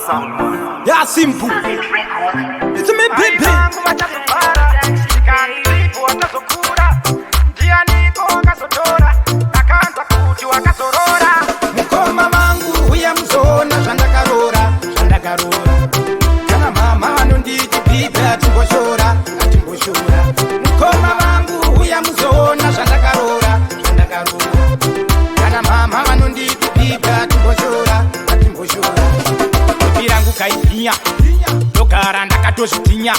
Sound man. Yeah, simple. It's me, baby. Vangu vachazofara ndikanzipo watazokura ndianiko wakazotora ndakanzwa kuti wakazorora. Mukoma vangu, uya muzoona zvandakarora, zvandakarora. Kana mama vanonditi bhibhi, atimboshora, atimboshora. Mukoma vangu, uya muzoona zvandakarora, zvandakarora. Kana mama vanonditi bhibhi, atimboshora, atimboshora. Bhibhi rangu kaibhinya, ndogara ndakatozvitinya.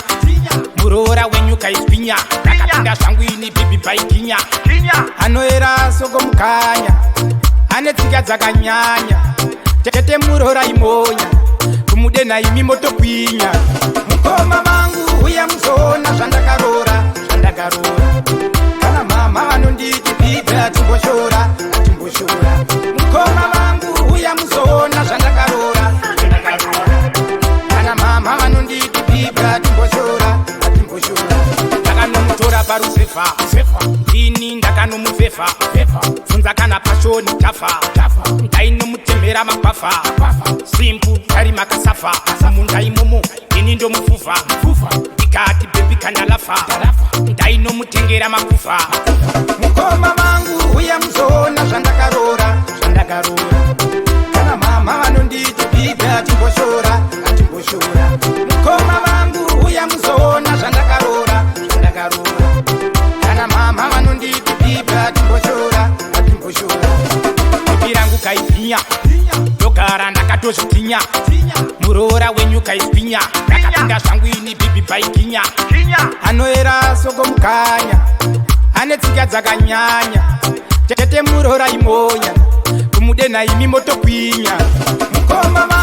Muroora wenyu kaiswinya, ndakapinda zvangu ini bhibhi paiginya. Kinya. Anoera soko mukanya, ane tsika dzakanyanya. Tete muroora imonya, kumudenha imi motokwinya. Mukoma vangu, uya muzoona zvandakarora, zvandakarora. Kana mama vanonditi bhibhi, atimboshora, atimboshora. Mukoma vangu, uya muzoona zvandakarora, zvandakarora. Kana mama vanonditi bhibhi, atimboshora, atimboshora. Ndakanomutora paruzevha, ndini ndakanomufevha. Bvunza kana pashoni tafa, ndainomutemera magwavha. Simple kari makasafa munda imomo, ini ndomufuvha. Ndikati baby kana lafa, ndainomutengera makufa. Mukoma vangu, uya muzoona zvandakarora, zvandakarora. Kana mama vanonditi bhibhi, atimboshora, atimboshora. Mukoma vangu, uya muzoona zvandakarora, zvandakarora. Kana mama vanonditi bhibhi, atimboshora, atimboshora. Bhibhi rangu kaibhinya, ndogara ndakatozvitinya. Muroora wenyu kaiswinya, ndakapinda zvangu ini bhibhi paiginya. Kinya. Anoera soko mukanya, ane tsika dzakanyanya. Tete muroora imonya, kumudenha imi motokwinya. Mukoma.